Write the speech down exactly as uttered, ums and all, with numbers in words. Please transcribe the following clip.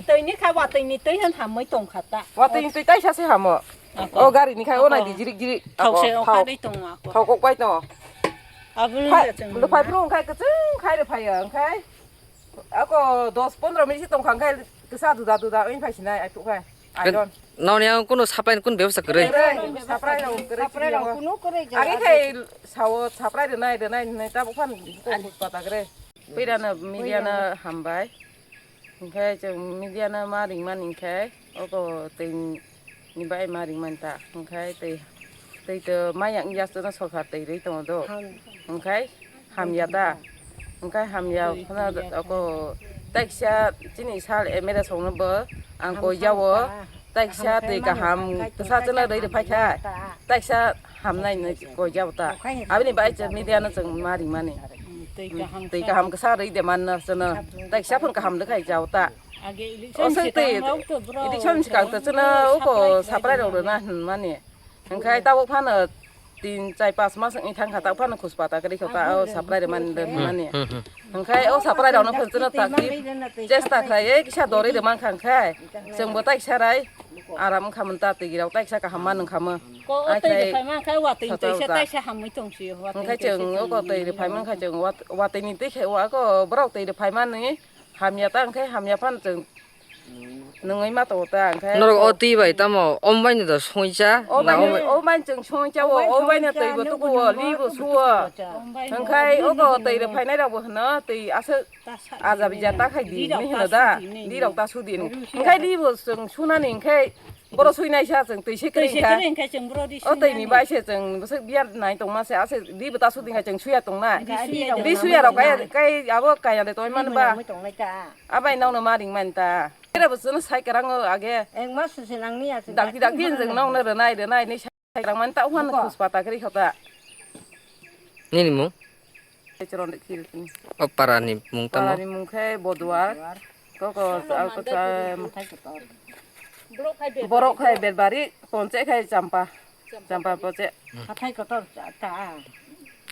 Twi ni kha, watwi ni twi han hamwi tong kha ta. Watwi ni twi taisa se hamo. Ako. O gari ni khai o nai di jirik jirik. Thok se o kha dei tongo ako. Thok kok pai tongo. Aboni phai, chwng phai phuru khai kwchwng khai re phai ya, khai. Ako dos pondro minute tong kha khai kisa duda duda oi phai sinai ai phuk khai. Iron. Noni ang kuno supply ni kun bebosta kwrwi. Kwrwi, supply rok kwrwi. Supply rok kuno kwrwi. Agi khai sao supply rwnai rwnai hinwi tabuk phan kok pata kwrwi. Puirano media no hambai. Hingkhe chwng media no ma ringmani hingkhe oko twi ni bai ma ringmani ta. Hingkhe twi, twi to maya wngya chwngno sorkar twi rwi tongo do. Hingkhe hamya ta. Hingkhe hamya phano oko taiksa chini sal M L A songno bo ang koi jao. Taiksa twi kaham kwsa chwngno rwi rw phai kha. Taiksa hamnai hinwi koi jao ta. Aboni bai chwng media no chwng ma ringmani. Twi kaham kwsa rwi de man no chwngno. Taiksa phano kaham rwkhai jao ta. O swk twi election sikang to chwngno oko supply rok rwna hinmani. Hingkhai tabuk phano tin chai pas mas wngwi thangkha, tabuk phano khuspata kwrwi kha ta o supply rwmani hinmani. Hingkhai o supply rokno phano chwngno takti chesta khlaiwi kisa dorwi rwmankha, hingkhai chwngbo taiksa rai aram wngkha manta, twi rok taiksa kaham ma nungkhamu. Ko o twi rwphai mankha watwi twi se taisa hamwi tongsi. Hingkhai chwng oko twi rwphai mankha chwng wat-, watwi ni twi khe o ako borok twi rwphai mani hamya ta, hingkhai hamya phano chwng nungwi ma tongo ta, hingkhai norok o twi bai tamo omo bai no da songcha. O bai no, o bai chwng songcha o, o bai no twi bo tuku o, li bo suo. Hingkhai oko twi rwphainai rok bo hwno twi aswk aja bija ta khai di hinwi hwno da, li rok ta su di hinwi. Hingkhai li bo chwng sunani hingkhai boro suinai sa chwng twi se kwrwi hingkhai. O twi ni bai se chwng bwswk biya nai tongma se, ase li bo ta su di hingkhai chwng suya tongnai. Li suya rok kai, kai abo kaya de tongwi mani ba. Abai nokno ma ringmani ta. Era bo chwngno sai kwrango age. Dakti dakti chwng nokno rwnai rwnai ni sai kwrang mani ta, uhan khuspata kwrwi kha ta. Nini mung? Chwng de khil tini. O para ni mung tamo? Para ni mung khe Boduar. Koko, koko, borok khai Berbari, ponche khai Champa. Champa ponche. Hathai kotor ta.